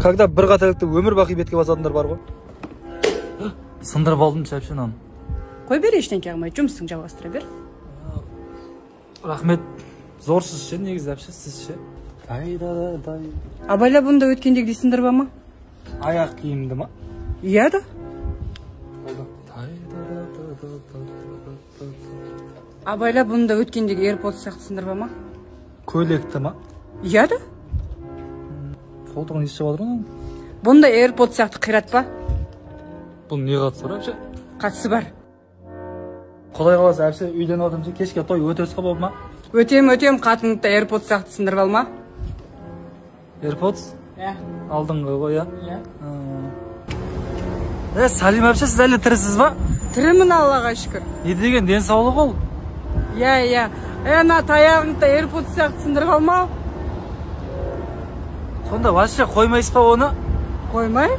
Когда бір қателікті өмір бақи бетке басатындар бар ғой. Сындырып алдым әпше мынаны. Қой бер, ештеңке қылмайды, жұмысыңды жалғастыра бер. Рахмет, зорсыз ше негізі, әпше, сіз ше. Дай да да дай. Абайла, бұны да өткендегідей сындырып алма. Аяқ киімді ма? Иә да. Болды. Дай да да да да да да да. Абайла, бұны да өткендегі AirPods сияқты сындырып алма. Көйлекті ма? Иә да. Қолтығын иіс шығып жатыр ғой. Бұны да AirPods сияқты қиратпа. Бұның не қатысы бар, әпше? Қатысы бар. Құдай қаласа, әпше, үйленіп жатырмын ше, кешке той өтесіз ғой, болды ма? Өтем, өтем, қатыныңды да AirPods сияқты сындырып алма. AirPods? Иә. Алдыңғы ғой, иә? Иә. Е, Салим әпше, сіз әлі тірісіз ба? Тірімін, Аллаға шүкір. Не деген денсаулық ол? Иә, иә. Е, ана таяғыңды да AirPods сияқты сындырып алма. Сонда вообще қоймайсыз ба оны? Қоймай.